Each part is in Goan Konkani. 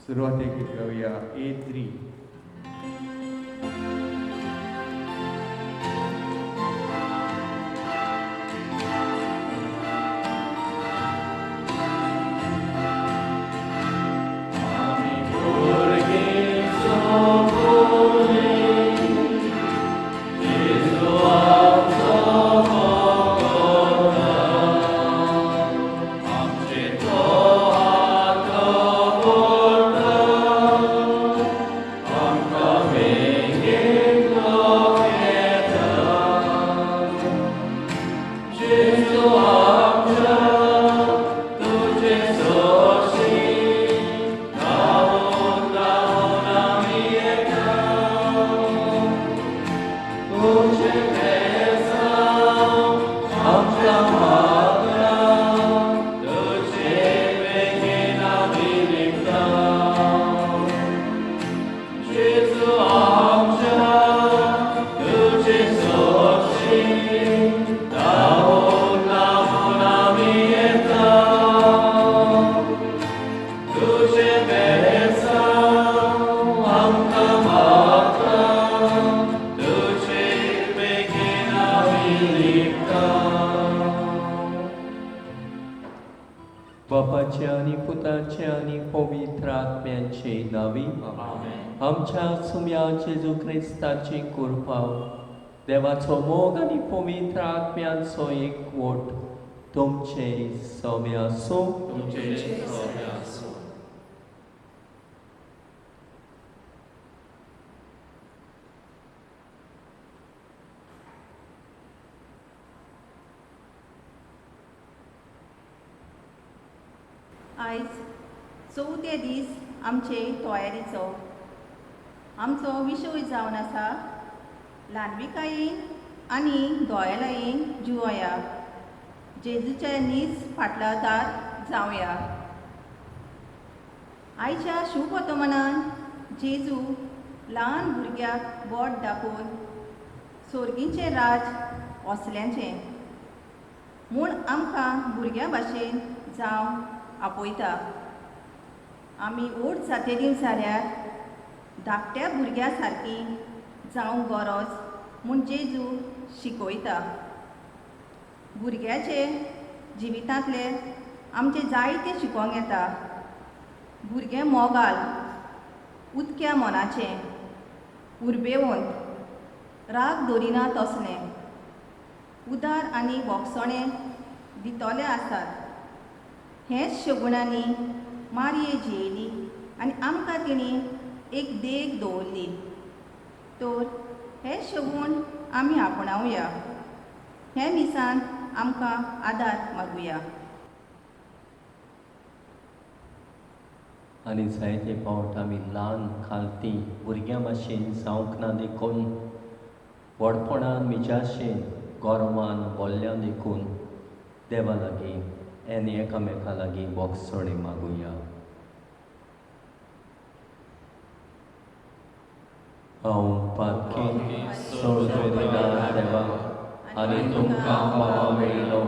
सुरवातेक घेवया A3. बापाचे आनी पुताचे आनी पवित्र आत्म्याचे नांवी आमच्या सुम्या जेजू क्रिस्ताची कृपा, देवाचो मोग आनी पवित्र आत्म्याचो एकवट तुमचे सौम्य आसूं. आयज चवथे दीस आमचे तयारीचो आमचो विशय जावन आसा ल्हानविकायेन आनी दोयालायेन जिवया, जेजूचे नीज फाटलादार जावया. आयच्या शुभवर्तमानान जेजू ल्हान भुरग्याक बोट दाखोवन सोर्गीचें राज असल्यांचें म्हूण आमकां भुरग्यां भाशेन जावं आपयता. आमी व्हड जातेली जाल्यार धाकट्या भुरग्यां सारकी जावंक गरज म्हूण जेजू शिकयता. भुरग्याचे जिवितांतले आमचें जायतें शिकोवंक येता. भुरगें मोगाल, उदक्या मनाचें, उर्बेवंत, राग दवरिना तसलें, उदार आनी भोगसणें दितले आसात. हेच शगुणांनी मारये जियेली आनी आमकां तिणें एक देख दवरली. तर हे शगूण आमी आपणावया. हे मिसान आमकां आदार मागुया. आनी जायते फावट आमी ल्हान खालती भुरग्यां भाशेन जावंक ना देखून, व्हडपणान मिजाशेन गोरवान बोल्ल्या देखून देवा लागीं आनी एकामेका लागीं बोगसणी मागुया. हांव पातकी सोडवेदार देवा आनी तुमकां बाबा मेळिल्लो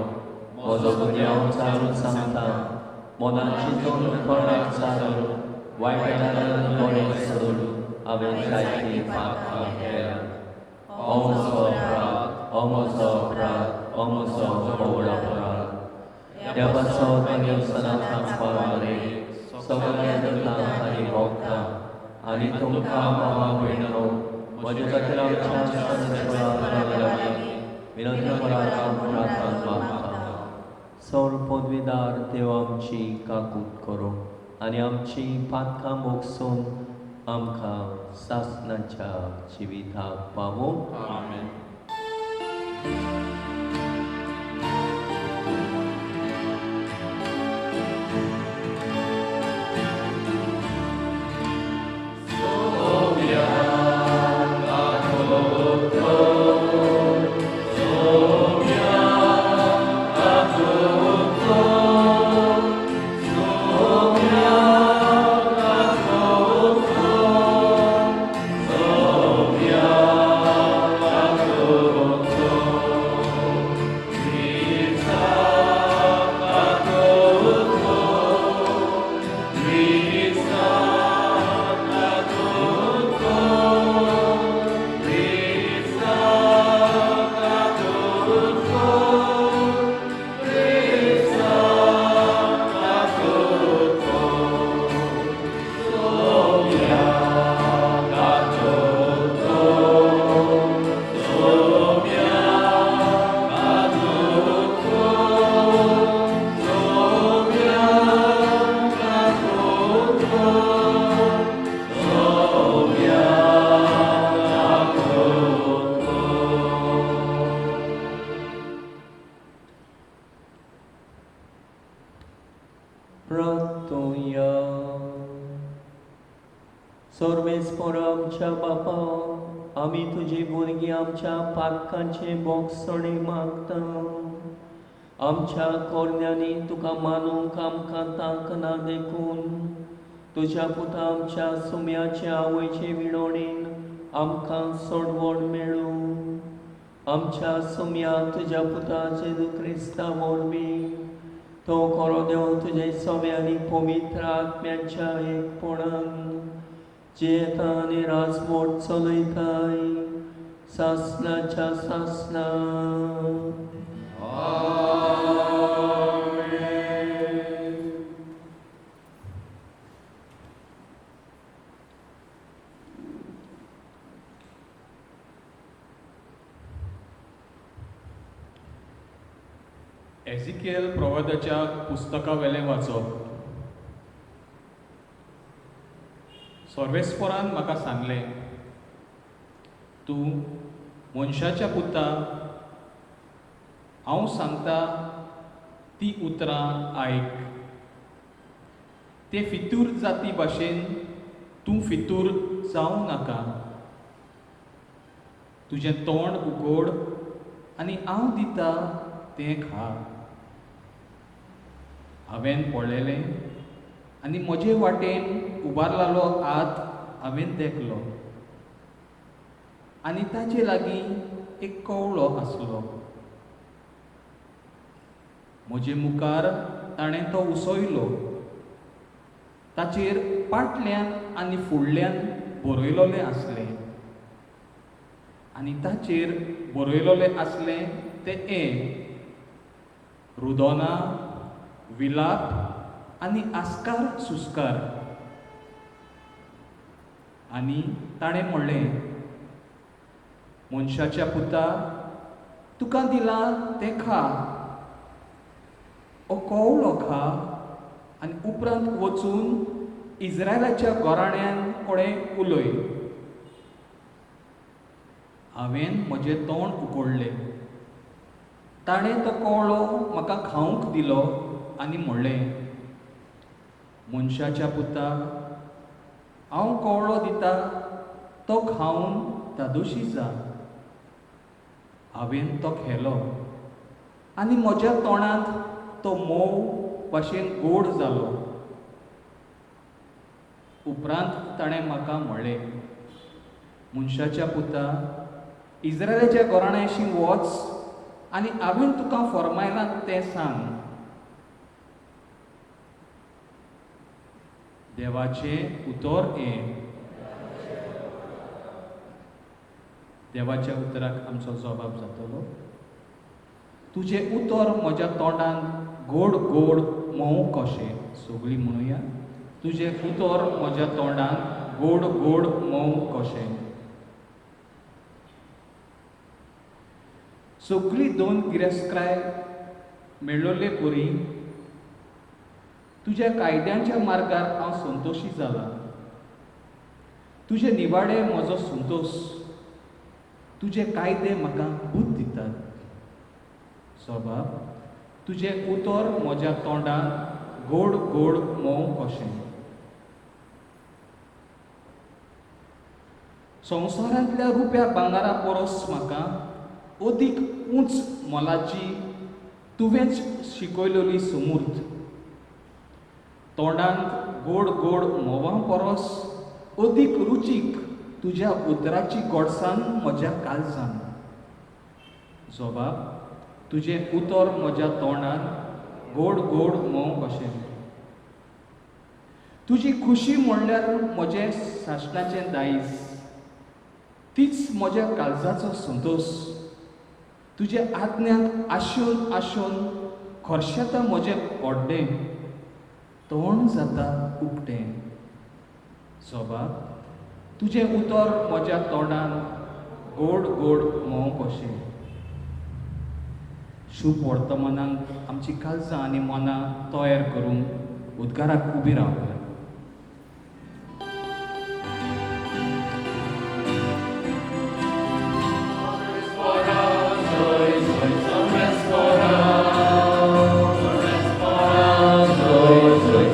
म्हजो गुन्यांव चालून सांगता. मनाची चिंतून कोणाक चालून वायटान बरें सोडून हांवें जायतीं पातकां केल्या. हो म्हजो अपराध, हो म्हजो अपराध, हो म्हजो व्हड अपराध. देवाचो तांगे सदांच पावले सगळ्या दुकां आनी भोगता आनी तुमकां बाबा भयणो म्हज्या खातीर आमच्या लागीं विनंती करात प्रार्थना मागता. सौर पदवीदार देव आमची काकूत करूं आनी आमची पातकां भोगसून आमकां सासणाच्या जिविताक पावूं. आमेन. Oh. प्रार्थुया. सर्वेस्पर आमच्या बापा, आमी तुजी भुरगीं आमच्या पातकांचे बोगसणे मागता. आमच्या कोरण्यांनी तुका मानूंक आमकां तांक ना देखून तुज्या पुता आमच्या सुम्याचे आवयचे विणोणीन आमकां सोडवण मेळूं. आमच्या सुम्या तुज्या पुता जेजू क्रिस्ता वरवीं तो खरो देव तुजे सव्या आनी पवित्र आत्म्याच्या एकपणान जियेता आनी राजवट चलयताय सासनाच्या सासना. एझिकियल प्रवादाच्या पुस्तकावेलें वाचप. सर्वेस्परान म्हाका सांगलें, तूं मनशाच्या पुता, हांव सांगता ती उतरां आयक. ते फितूर जाती भाशेन तूं फितूर जावं नाका. तुजें तोंड उगड आनी हांव दिता तें खा. हांवें पळयलें आनी म्हजे वाटेन उबारलेलो हात हांवें देखलो आनी ताचे लागीं एक कवळो आसलो. म्हजे मुखार ताणें तो उसयलो. ताचेर पाटल्यान आनी फुडल्यान बरयलोलें आसलें आनी ताचेर बरयलोलें आसलें तें हें: रुदोना, विलाप आनी आस्कार सुस्कार. आनी ताणें म्हणलें, मनशाच्या पुता, तुका दिलां तें खा. हो कवळो खा आनी उपरांत वचून इस्रायलाच्या घराण्यान कडेन उलय. हांवें म्हजें तोंड उगडलें. ताणें तो कवळो म्हाका खावंक दिलो आनी म्हणलें, मनशाच्या पुता, हांव कवळो दिता तो खावन धादोशी जा. हांवें तो खेलो आनी म्हज्या तोंडांत तो मोव भाशेन गोड जालो. उपरांत ताणें म्हाका म्हणलें, मनशाच्या पुता, इस्रायलाच्या घराण्याशी वच आनी हांवें तुका फर्मायलां तें सांग. देवाचें उतर हें. देवाच्या उतराक आमचो जबाब जातलो. तुजें उतर म्हज्या तोंडान गोड गोड म्होंव कशें. सगळीं म्हणुया, तुजें उतर म्हज्या तोंडान गोड गोड म्होंव कशें. सगळीं दोन गिरेस्तकाय मेळिल्ले परी तुज्या कायद्यांच्या मार्गार हांव संतोशी जाला. तुजे निवाडे म्हजो संतोश. तुजे कायदे म्हाका बुद्द दितात. सोबाब, तुजें उतर म्हज्या तोंडान गोड गोड म्होंव कशें. संवसारांतल्या रुप्या भांगरा परस म्हाका अदीक उंच मोलाची तुवेंच शिकयलेली सुमूर्त. तोंडांत गोड गोड म्होंवा परस अदीक रुचीक तुज्या उतराची गोडसाण म्हज्या काळजान. जोबाब, तुजें उतर म्हज्या तोंडान गोड गोड म्होंव कशें. तुजी खुशी म्हणल्यार म्हजें सासणाचें दायज. तीच म्हज्या काळजाचो संतोश. तुज्या आज्ञाक आशोन आशोन खर्शेता म्हजें ओड्डें. तोंड जाता उकतें. सोबाब, तुजें उतर म्हज्या तोंडान गोड गोड म्होंव कशें. शुभ वर्तमानाक आमची काळजां आनी मनां तयार करूंक उद्गाराक उबी रावया. जय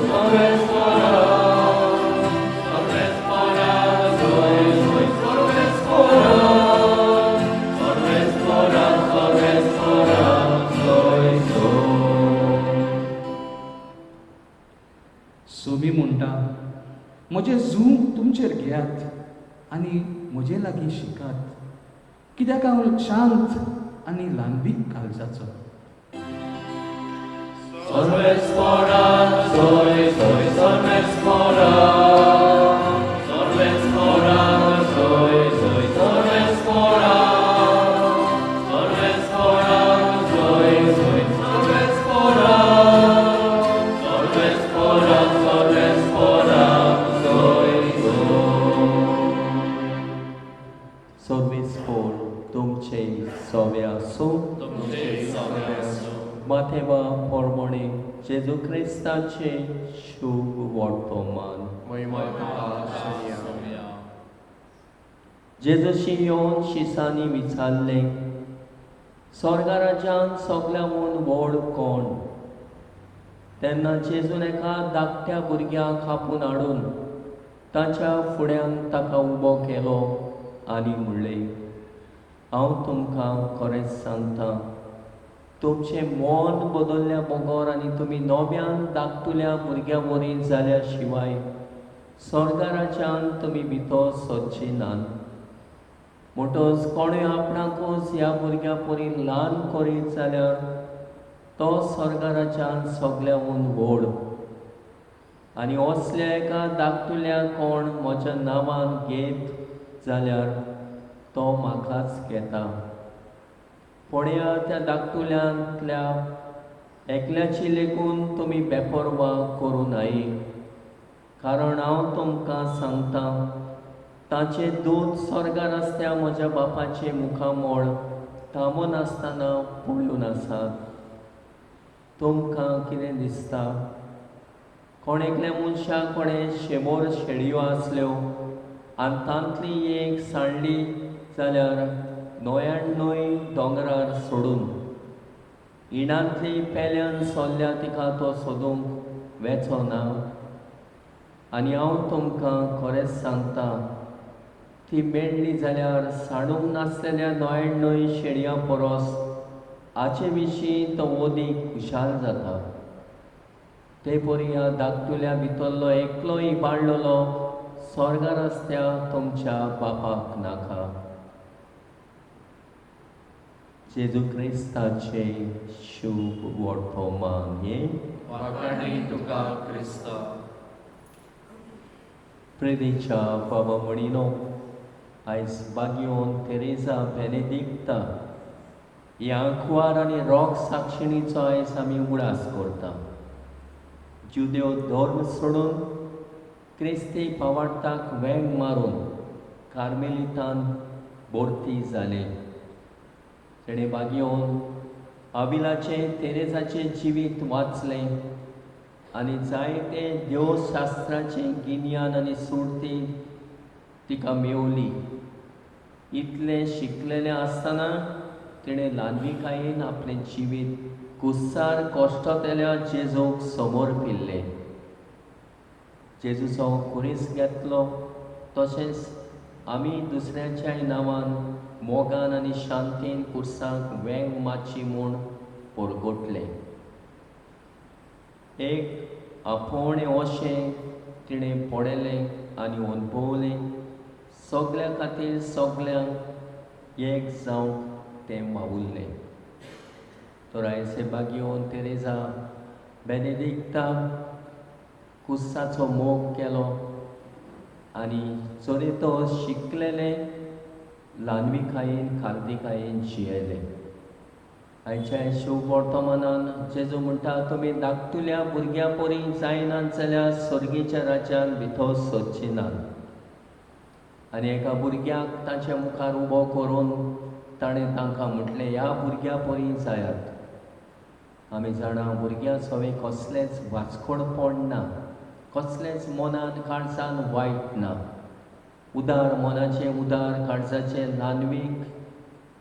सोमी म्हणटा, म्हजें जूंग तुमचेर घेयात आनी म्हजे लागीं शिकात, कित्याक हांव शांत आनी ल्हानवीक काळजाचो. सर्वेस्पोर तुमचे सवे आसूं. माथेवा पोरमोणे जेजू क्रिस्ताचे शुभ वर्तमान. जेजूशी येवन शिसांनी विचारलें, स्वर्गाराज्यान सगळ्यांहून व्हड कोण? तेन्ना जेजून एका धाकट्या भुरग्याक आपोवन हाडून ताच्या फुड्यान ताका उबो केलो आनी म्हणलें, हांव तुमकां खरेंच सांगता, तुमचें मन बदल्ल्या बगर आनी तुमी नव्यान धाकटुल्या भुरग्यां वरी जाल्या शिवाय स्वर्गाराज्यान तुमी भितर सरचे नात. म्हणटच कोणूय आपणाकूच ह्या भुरग्यां परी ल्हान करीत जाल्यार तो स्वर्गाराज्यान सगळ्यांहून व्हड. आनी असल्या एका धाकटुल्या कोण म्हज्या नांवान घेत जाल्यार तो म्हाकाच घेता. पळया, त्या धाकटुल्यांतल्या एकल्याची लेगून तुमी बेपर्वा करूं नये, कारण हांव तुमकां सांगता, ताचें दूत स्वर्गार आसत्या म्हज्या बापाचें मुखामळ थांबनासतना पळोवन आसात. तुमकां कितें दिसता? कोण एकल्या मनशा कोणें 100 शेळयो आसल्यो आनी तांतली एक सांडली जाल्यार 99 दोंगरार सोडून इणांतली पेल्यान सोल्ल्या तिका तो सोदूंक वेचो ना. आनी हांव तुमकां खरेंच सांगता, ती मेळ्ळी जाल्यार सांडूंक नासलेल्या 99 शेळयां परस हाचे विशीं तो वदीक खुशाल जाता. ते परी ह्या धाकटुल्या भितरलो एकलो इबाडलेलो स्वर्गार आसत्या तुमच्या बापाक नाका. जेजू क्रिस्ताचे शुभ वर्तमान. हे तुका क्रिस्ता. प्रेरीच्या बाबा म्हणिनो, आयज बागियोन तेरेजा बेनेदिक्ता ह्या आंकवार आनी रोग साक्षिणीचो आयज आमी उगडास करता. जुदेव धर्म सोडून क्रिस्ती पावाडताक वेंग मारून कार्मेलितान भरती जाले. तेणें बागियोन आविलाचें तेरेजाचें जिवीत वाचलें आनी जायते देवशास्त्राचें गिन्यान आनी सुरती तिका मेवली. इतलें शिकलेलें आसतना तिणें ल्हानविकायेन आपलें जिवीत कुस्सार कश्टतल्या जेजूक समर्पिल्लें. जेजूचो खुरीस घेतलो, तशेंच आमी दुसऱ्याच्याय नांवान मोगान आनी शांतीन कुर्साक वेंग मारची म्हूण परगटलें. एक आपोवणें अशें तिणें पळयलें आनी अणभवलें, सगळ्या खातीर सगळ्यांक एक जावंक तें वावुरलें. तर आयज हे बागियोन तेरेजा बेनेदिक्ता कुस्साचो मोग केलो आनी चरितो शिकलेलें ल्हानविकायेन खालदिकायेन जियेलें. आयच्या शुभ वर्तमानान जेजू म्हणटा, तुमी धाकटुल्या भुरग्यां परी जायनात जाल्यार स्वर्गीच्या राज्यान भितर सरचे नात. आनी एका भुरग्याक ताच्या मुखार उबो करून ताणें तांकां म्हटलें, ह्या भुरग्यां परी जायात. आमी जाणा भुरग्यां सवे कसलेंच वाचकोडपण ना, कसलेंच मनान काळजान वायट ना. उदार मनाचें, उदार काळजाचें, ल्हानवीक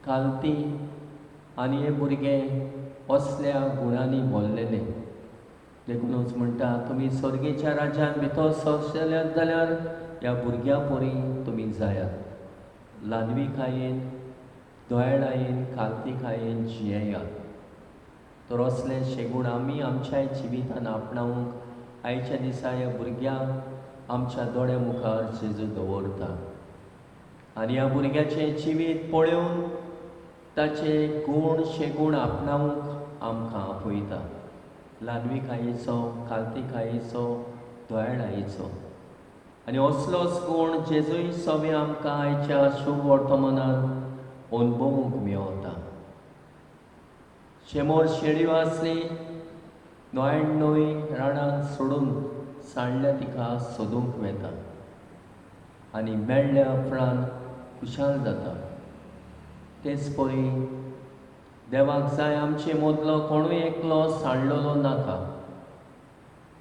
कालती आनी हे भुरगे असल्या गुणांनी भरलेले. देखूनच म्हणटा, तुमी स्वर्गेच्या राज्यान भितर सरशेल्यात जाल्यार ह्या भुरग्यां परी तुमी जायात. ल्हानविकायेन, दयाळायेन, कालतिकायेन जियेयात. तर असले शेगूण आमी आमच्या जिवितान आपणावंक आयच्या दिसा ह्या भुरग्यांक आमच्या दोळ्या मुखार जेजू दवरता आनी ह्या भुरग्याचें जिवीत पळोवन ताचे गूण शेगूण आपणावंक आमकां आपयता. ल्हानविकायेचो, कालतिकायेचो, दयाळायेचो आनी असलोच गूण जेजूय सवे आमकां आयच्या शुभ वर्तमानान अनुभवूंक मेवता. 100 शेळयो आसली, 99 रानांत सोडून सांडल्या तिका सोदूंक वेता आनी मेळ्ळ्या उपरांत खुशाल जाता. तेच परी देवाक जाय आमचे मदलो कोणूय एकलो सांडलेलो नाका,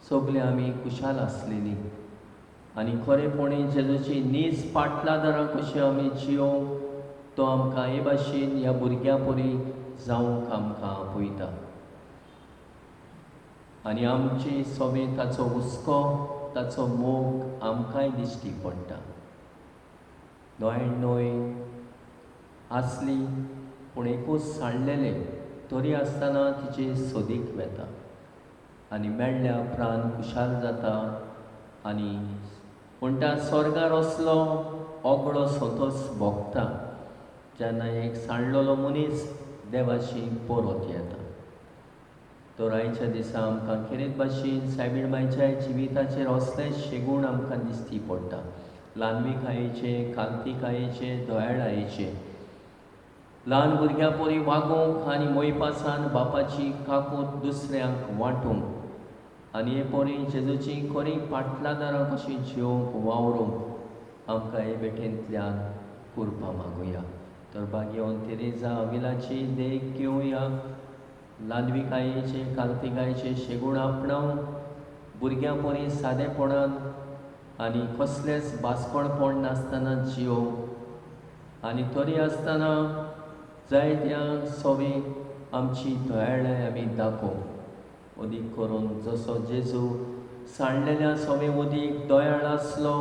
सगळे आमी खुशाल आसलेली आनी खरेपणी जेजूची नीज पाटलादारां कशी आमी जियोंक तो आमकां हे भाशेन ह्या भुरग्यां परी जावंक आमकां आपयता आनी आमची सोबे ताचो हुस्को, ताचो मोग आमकांय दिश्टी पडटा. 99 आसली पूण एकूच सांडलेलें तरी आसतना तिचे सोदीक वेता आनी मेळ्ळ्या उपरांत खुशाल जाता आनी म्हणटा स्वर्गार असलो ओगळो संतोश भोगता जेन्ना एक सांडलेलो मनीस देवाशी परत येता. तर आयच्या दिसा आमकां खेरीत भाशेन सायबीण मायच्या जिविताचेर असले शेगूण आमकां दिश्टी पडटा. ल्हानविकायेचे, कांतिकायेचे, दयाळायेचे, ल्हान भुरग्यां परी वागोवंक आनी मोयपासान बापाची काकूत दुसऱ्यांक वांटूंक आनी हे परी जेजूची खरी पाटलादारां कशी जियोवंक वावरूंक आमकां हे भेटेंतल्यान कुरपा मागुया. तर भाग्यवंत तेरेजा अविलाची देख घेवया, ल्हानविकायेचे, कांतिकायेचे शेगूण आपणावंक भुरग्यां परी सादेपणान आनी कसलेंच बास्कोळपण नासतना जियोवंक आनी तरी आसतना जायत्या सोवे आमची दयाळाय आमी दाखोवंक. अदीक करून जसो जेजू सांडलेल्या सोवे अदीक दयाळ आसलो,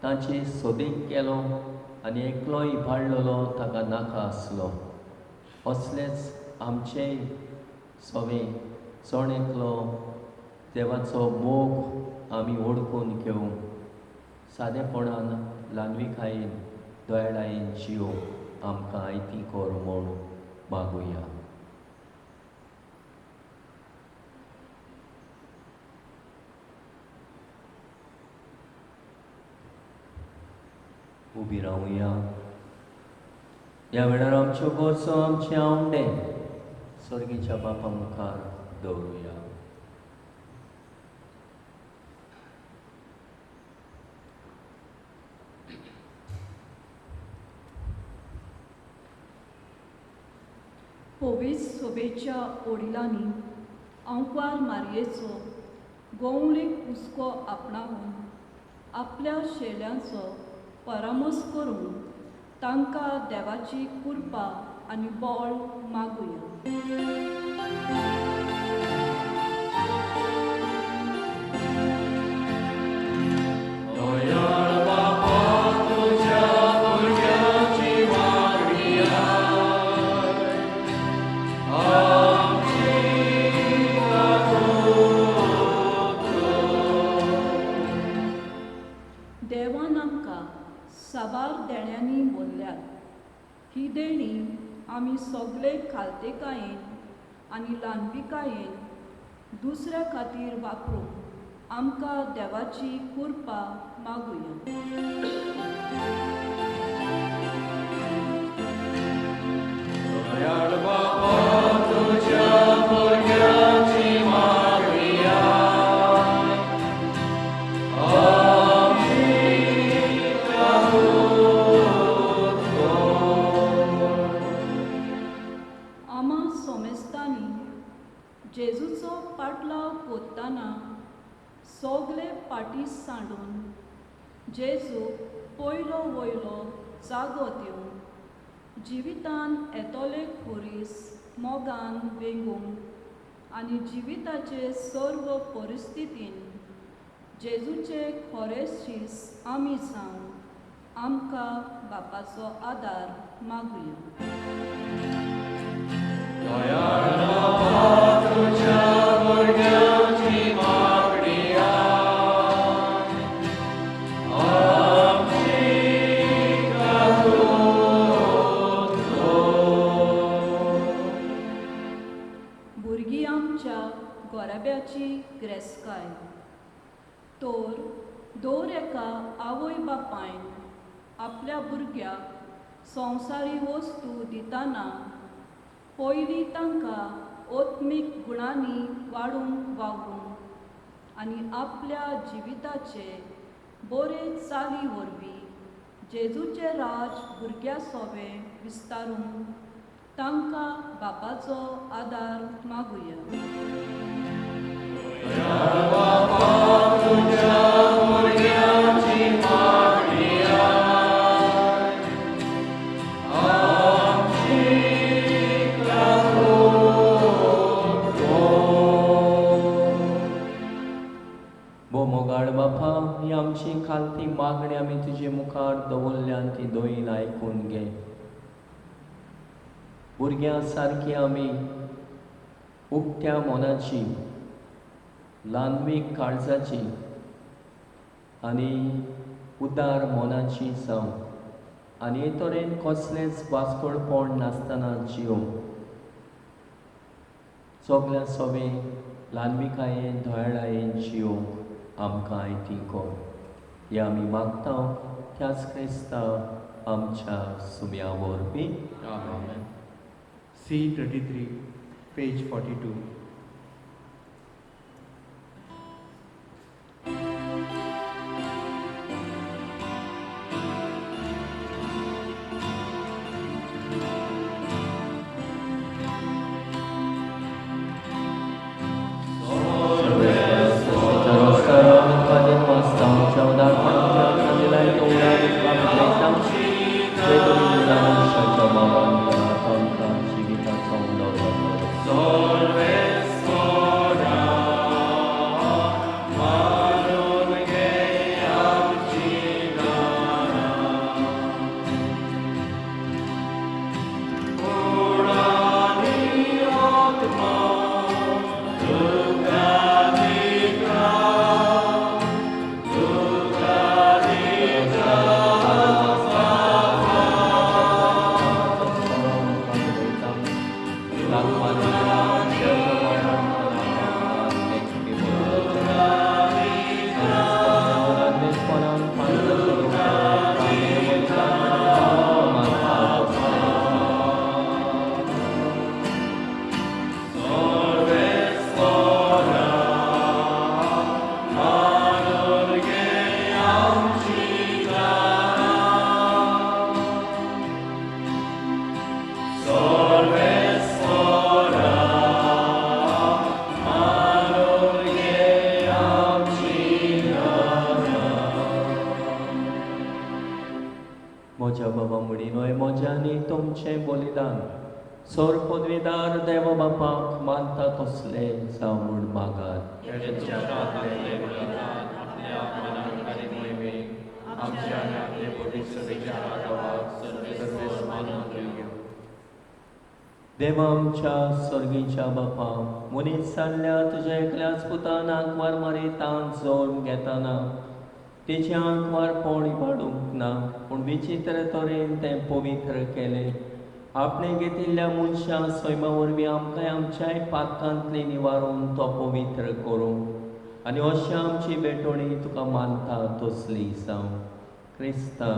तांचे सोदीक केलो आनी एकलो इबाडलेलो ताका नाका आसलो, असलेच आमचेय सोवे जण एकलो देवाचो मोग आमी ओळखून घेवंक सादेपणान ल्हानविकायेन दयाळायेन जियोवंक आमकां आयती कर म्हूण मागुया. उबी रावया. ह्या वेळार आमच्यो गरजो, आमचे आवंडे स्वर्गीच्या बापा मुखार दवरुया. पवित्र सोबेच्या वडिलांनी आंकवार मारयेचो गोवळीक हुस्को आपणावन आपल्या शेल्यांचो परामर्श करून तांकां देवाची कृपा आनी बळ मागुया. देवान आमकां साबार देण्यांनी भरल्यात. ही देणी आमी सगळे खालतेकायेन आनी ल्हानविकायेन दुसऱ्या खातीर वापरूंक आमकां देवाची कृपा मागुया. आमा सोमेस्तांनी जेजूचो पाटलाव कोत्ताना सगळे पाटी सांडून जेजू पयलो वयलो जागो दिवन जिवितान येतले खुरीस मोगान वेंगूंक आनी जिविताचे सर्व परिस्थितीन जेजूचे खरे शीस आमी जावन आमकां बापाचो आदार मागुया. दयाळ बापा तुज्या भुरग्यांची मागणी जाय. तर दर एका आवय बापायन आपल्या भुरग्याक संवसारी वस्तू दितना पयलीं तांकां आत्मीक गुणांनी वाडूंक वावरूंक आनी आपल्या जिविताचे बरे चाली वरवीं जेजूचें राज भुरग्यां सोबें विस्तारूंक तांकां बापाचो आदार मागुया. मोगाळ बापा, ही आमची खालती मागणी आमी तुजे मुखार दवरल्यान ती दोयीन आयकून घे. भुरग्यां सारकी आमी उक्त्या मनाची, ल्हानवीक काळजाची आनी उदार मनाची जावं आनी हे तरेन कसलेंच वास्कोळपण नासतना जियोवंक सगळ्या सोबें ल्हानविकायेन दयाळायेन जियोवंक आमकां आयती कर. हे आमी मागता त्याच क्रिस्ता आमच्या सुम्या वरवीं. आमेन. C33, page 42. म्हज्या बाबा म्हणिनोय म्हज्यांनी तुमचें बलिदान सोर पदवीदार देव बापाक मानता तसलें जावं म्हूण मागात. देवा आमच्या सर्गीच्या बापा, मनीस जाल्ल्या तुज्या एकल्याच पुतान आंकवार मारी तांक जोड घेतना तेचें आंकवारपण इबाडूंक ना, पूण विचित्र तरेन तें पवित्र केलें. आपणें घेतिल्ल्या मनशां सैमा वरवीं आमकांय आमच्याय पातकांतली निवारून तो पवित्र करूं आनी अशें आमची भेटवणी तुका मानता तसली जावं. क्रिस्ता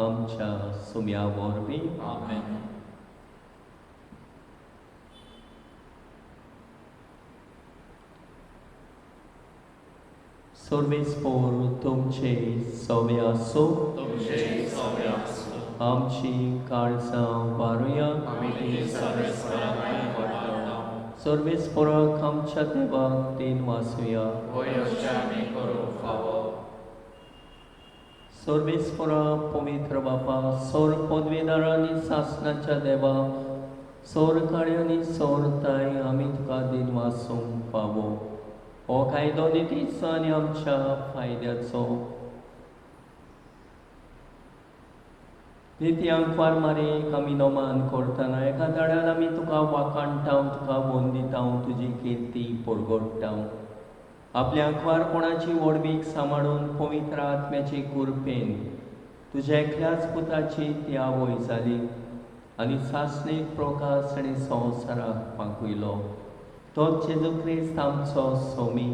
आमच्या सुम्या वरवीं. आमेन. सर्वेस्पोर तुमचे सवे आसूं. तुमचे सवे आसूं. आमची काळजां वारुया. आमी ती सर्वेस्पराक वाडटा. सर्वेस्पोराक आमच्या देवाक तीन वासुया. वय अशें आमी करूंक फावो. सर्वेस्पोरा पवित्र बापा, सोर पदवीदार आनी सासणाच्या देवा, सोर काळी आनी सोर ताय आमी तुका दिन वासूंक फावो. हो कायदो नितीचो आनी आमच्या फायद्याचो. निती आंकवार मारेक आमी नमान करतना एका दाड्यान आमी तुका वाखाणटा, तुका वंदिता, तुजी किर्ती परगट्टा. आपल्या आंकवारपणाची व्हडवीक सांबाळून पवित्र आत्म्याचे कृपेन तुज्या एकल्याच पुताची ती आवय जाली आनी सासणीक प्रकाश आनी संवसाराक पांकुयलो. तोच जेजू क्रिस्त आमचो सोमी,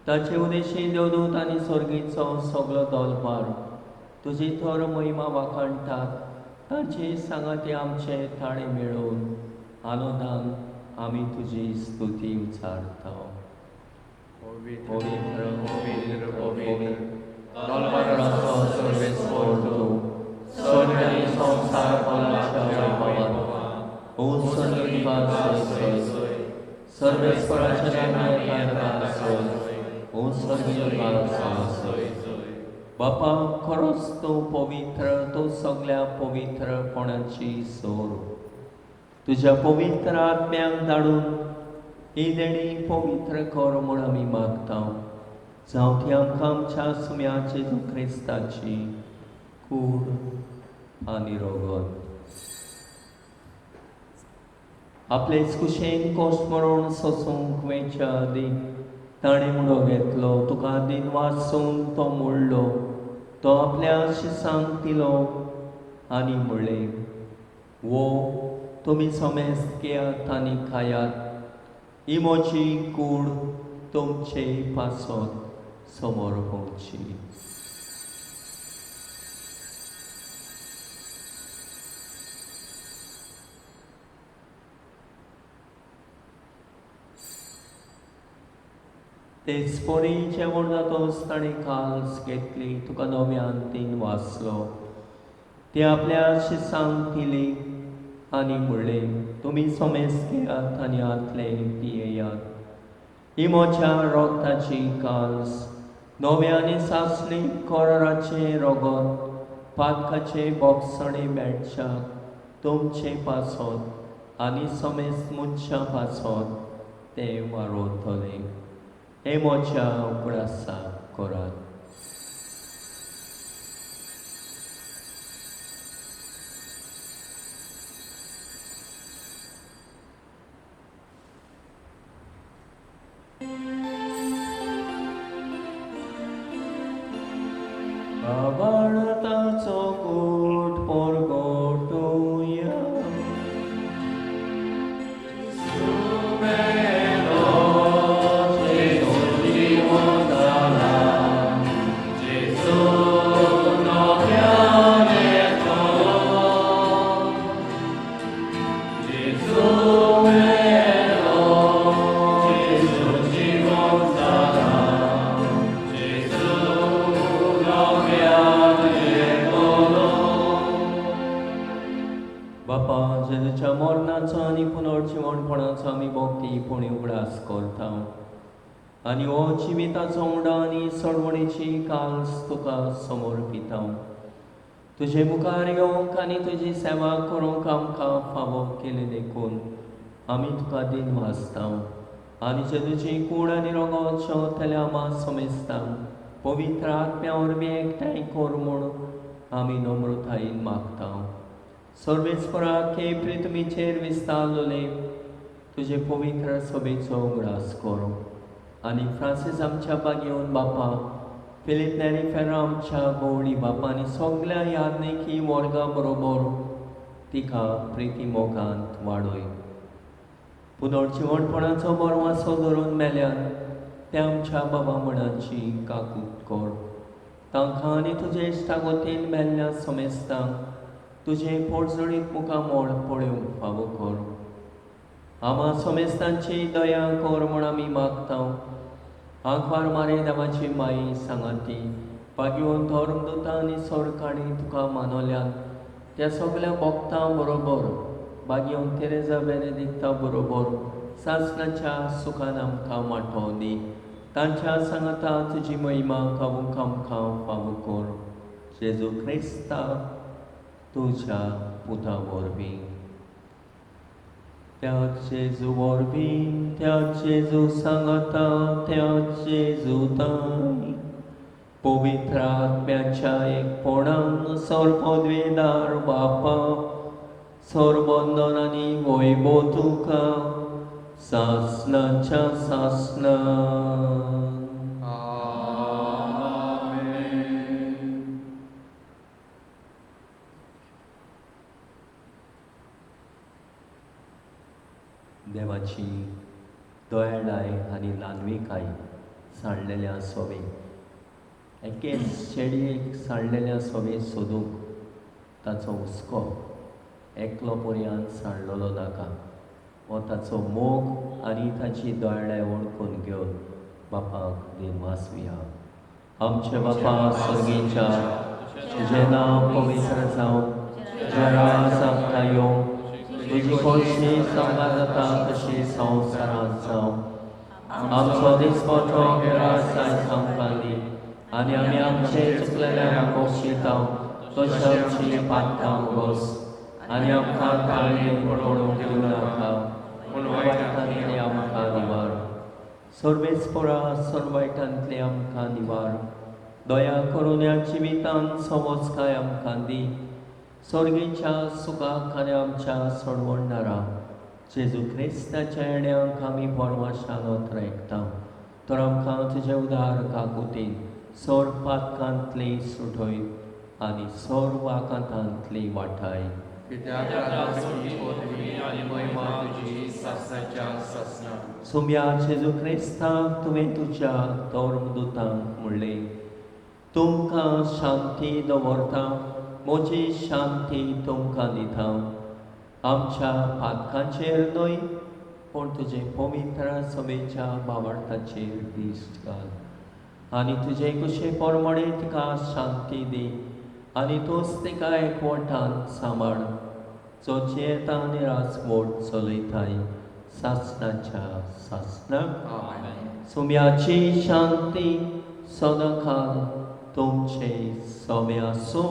ताचे उदेशी देवदूत आनी स्वर्गीचो सगलो दलभार तुजी थर महिमा वाखाणटात. तांचे सांगाती आमचे ताळे मेळोवन आनंदान आमी तुजी स्तुती उचारता. पवित्र पवित्र पवित्र दलभाराचो सर्वेस्पर तूं, स्वर्ग आनी संवसार बलाच्या वैभवान ओ स्वर्गीक सय सय सर्वेस्पराच्या नांवान सय ओ स्वर्गीक सय. बापा, खरोच तूं पवित्र, तूं सगल्या पवित्रपणाची सोर. तुज्या पवित्र आत्म्याक धाडून ही देणी पवित्र कर म्हूण आमी मागता. जावं ती आमकां आमच्या सुम्या जेजू क्रिस्ताची कूड आनी रगत. आपलेच कुशेन कोश मरण सोसूंक वेच्या आदीं ताणें मुडो घेतलो, तुका दिन वाचून तो मोडलो, तो आपल्या शिसांक दिलो आनी म्हणलें, वो तुमी समेस्त घेयात आनी खायात, ही म्हजी कूड तुमचे पासत समोर पळोवची. तेच परी जेवण जातोच ताणें काल्स घेतली, तुका नव्यान तीन वाचलो, ती आपल्या शिसांक दिली आनी म्हणलें, तुमी समेस्त घेयात आनी हातले पियेयात, ही म्हज्या रगताची काल्स, नव्या आनी सासणी कराराचें रगत, पातकाचे बोगसणे मेळच्याक तुमचे पासत आनी समेस्त मनशां पासत तें वारोवतलें. हे म्हज्या उगडासाक करात. आवाळताचो गोट परगटुया. बापा, जेजूच्या मरणाचो आनी पुनर्जिवणपणाचो आमी भक्ती पुणी उगडास करता आनी हो जिविताचो उडा आनी सडवणीची काल्स तुका समर्पिता. तुजे मुखार येवंक आनी तुजी सेवा करूंक आमकां फावो केली देखून आमी तुका दिन वाचता आनी जेजूची कूड आनी रगत शेवतल्या आमा समेस्तांक पवित्र आत्म्या वरवीं एकठांय कर म्हूण आमी नम्रतायेन मागता. सर्वेस्पराक हे पृथ्वीचेर विस्तारलेले तुजे पवित्र सभेचो उगडास कर आनी फ्रांसीस आमच्या बागेवन बापा, फिलीप नेरी फेर्रा आमच्या गवळी बापा आनी सगल्या याज्ञिकी वर्गा बरोबर तिका प्रिती मोगांत वाडय. पुनर्जिवणपणाचो बरवासो धरून मेल्यान त्या आमच्या बाबा मणाची काकूत कर. तांकां आनी तुजे इश्टागोतीन मेल्ल्या समेस्तांक तुजें पोटजळीत मुखामळ पळोवंक फावो कर. आमा समेस्तांची दया कर म्हूण आमी मागता. आंकवार मारे देवाची माई सांगाती भाग्यवंत धर्मदुतां आनी सरकाणी तुका मानवल्यान त्या सगल्या भक्तां बरोबर भाग्यवंत तेरेजा बेनेदिक्ता बरोबर सासणाच्या सुखान आमकां वांटो दी. तांच्या सांगाता तुजी महिमा गावूंक आमकां फावो कर. जेजू क्रिस्ता तुज्या पुता वरवीं. त्या जेजू वरवीं, त्या जेजू सांगाता, त्या जेजू ताई पवित्र आत्म्याच्या एकपणान सर्वपदवेदार बापा, सर्वंदन आनी वैभव तुका सासणाच्या सासणां. देवाची दयाळाय आनी ल्हानविकाय सांडलेल्या सोबे एके शेडयेक सांडलेल्या सोबे सोदूंक ताचो हुस्को एकलो पर्यान सांडलेलो नाका. हो ताचो मोग आनी ताची दोळे ओळखून घेवन बापाक दिनवासुया. आमचे बापा सर्गीच्या, तुजें नांव पवित्र जावं, तुजें राज आमकां येवं, तुजी खोशी सांगा जाता तशी संवसारांत जावं. आमचो दिसपट्टो ग्रास आयज आमकां दी आनी आमी आमचे चुकलेल्यांक खोशिता तशें आमची पातकां गोस आनी आमकां ताळयेन पडोवंक दिवं नाका, पूण वायटांतले आमकां निवार. सर्वेस्परा सर्वायटांतले आमकां निवार. दया करून ह्या जिवितान समजकाय आमकां दी. सर्गीच्या सुखाक आनी आमच्या सोडवणदारा जेजू क्रिस्ताच्या येण्यांक आमी परवाशान ओतरायता. तर आमकां तुजे उदार काकुतीन सोर पातकांतली सुटय आनी सोर वाकांतांतली वाठाय. सोम्या जेजू क्रिस्ताक तुवें तुज्या धर्मदुतांक म्हणलें, तुमकां शांती दवरता, म्हजी शांती तुमकां दिता. आमच्या पातकांचेर न्हय पूण तुजे पवित्र सभेच्या बावडताचेर दिश्ट घाल आनी तुजे कुशे प्रमाणे तिका शांती दी आनी तूंच तिका एकवटान सांबाळ, जो जियेता आनी राजमोड चलयताय सासणाच्या सासणाक. सुम्याची शांती सदांकाल तुमचे सोमे आसूं.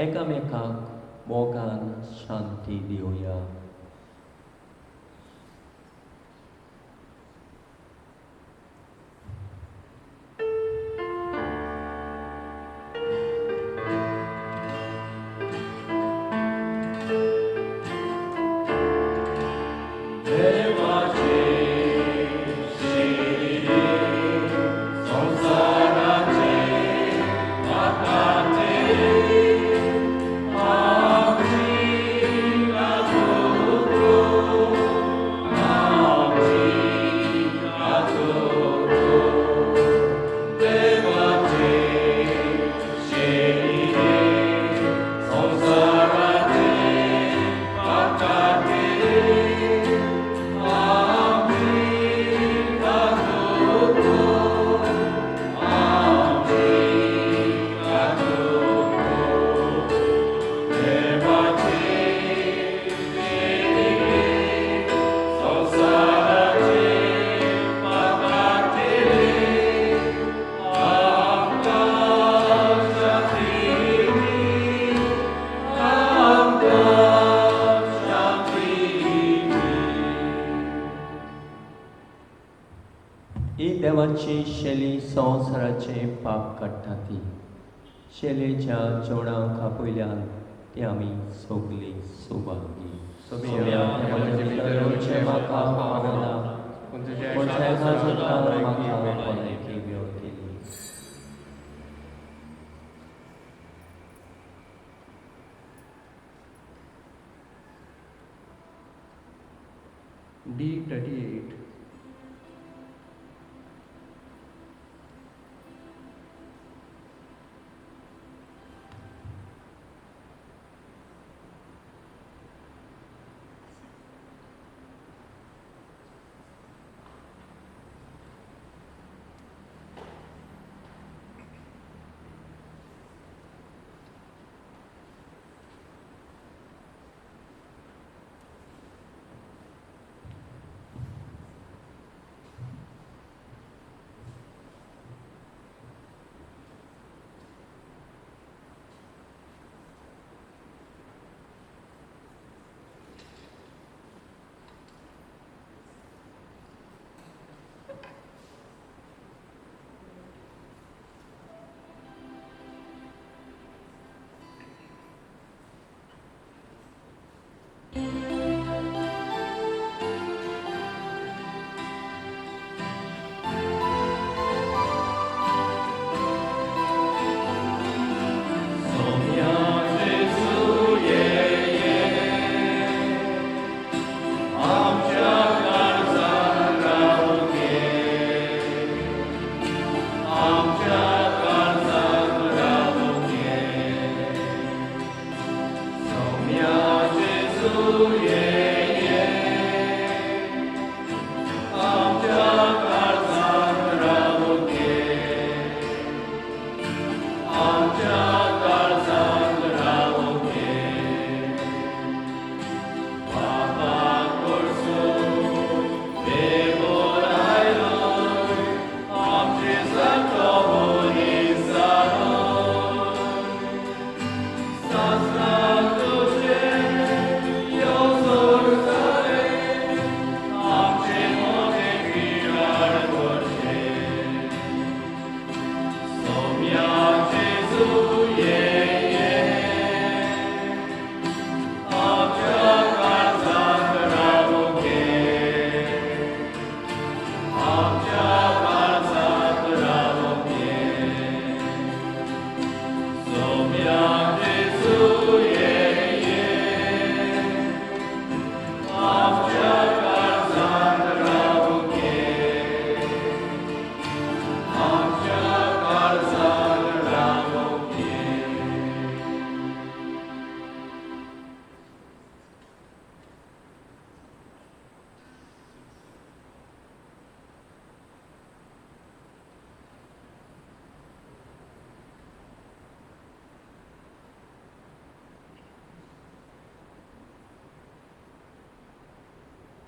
एकामेकाक मोगान शांती दिवया. देवाची शैली संवसाराचे पाप काडटा ती शैलेच्या जेवणाक आपयल्यान ती आमी सगली सौभागी. म्हाका पावना पूण म्हाका भलायकी मेळटली. D38.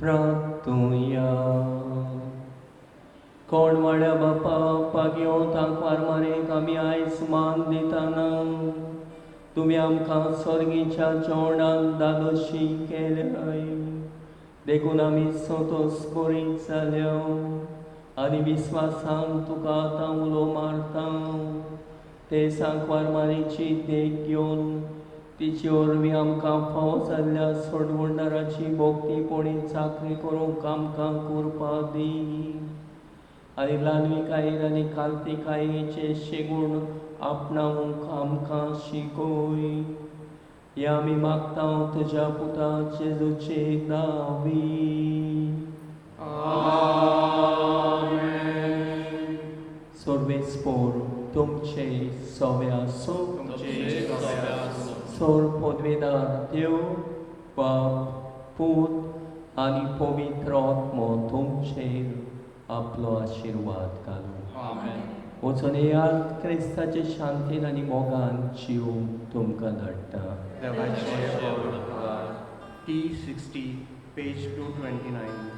प्रार्थुया. कोण वाड्या बापा पागयो तांकवार मारेक आमी आयज मान दिताना तुमी आमकां स्वर्गीच्या जेवणान दादोशी केल्याय, देखून आमी संतोस बरी जाल्या आनी विस्वासान तुका आतां उलो मारता. ते सांकवार मारीची देख घेवन तिचे वरवीं आमकां फावो जाल्ल्या सोडवणदाराची भोक्तीपणी चाकरी करूंक आमकां कृपा दी आनी ल्हानविकायेर आनी कांतिकायेचे शेगूण आपणावंक आमकां शिकोय. हे आमी मागता तुज्या पुता जेजूचे नांवी. सर्वेस्पोर तुमचे सवे आसूं. सोर पदवेदार देव बाप पूत आनी पवित्र आत्मो तुमचेर आपलो आशिर्वाद घालूं. वचून येयात, क्रिस्ताचे शांतीन आनी मोगान जीव तुमकां धाडटा. T 60, page 229.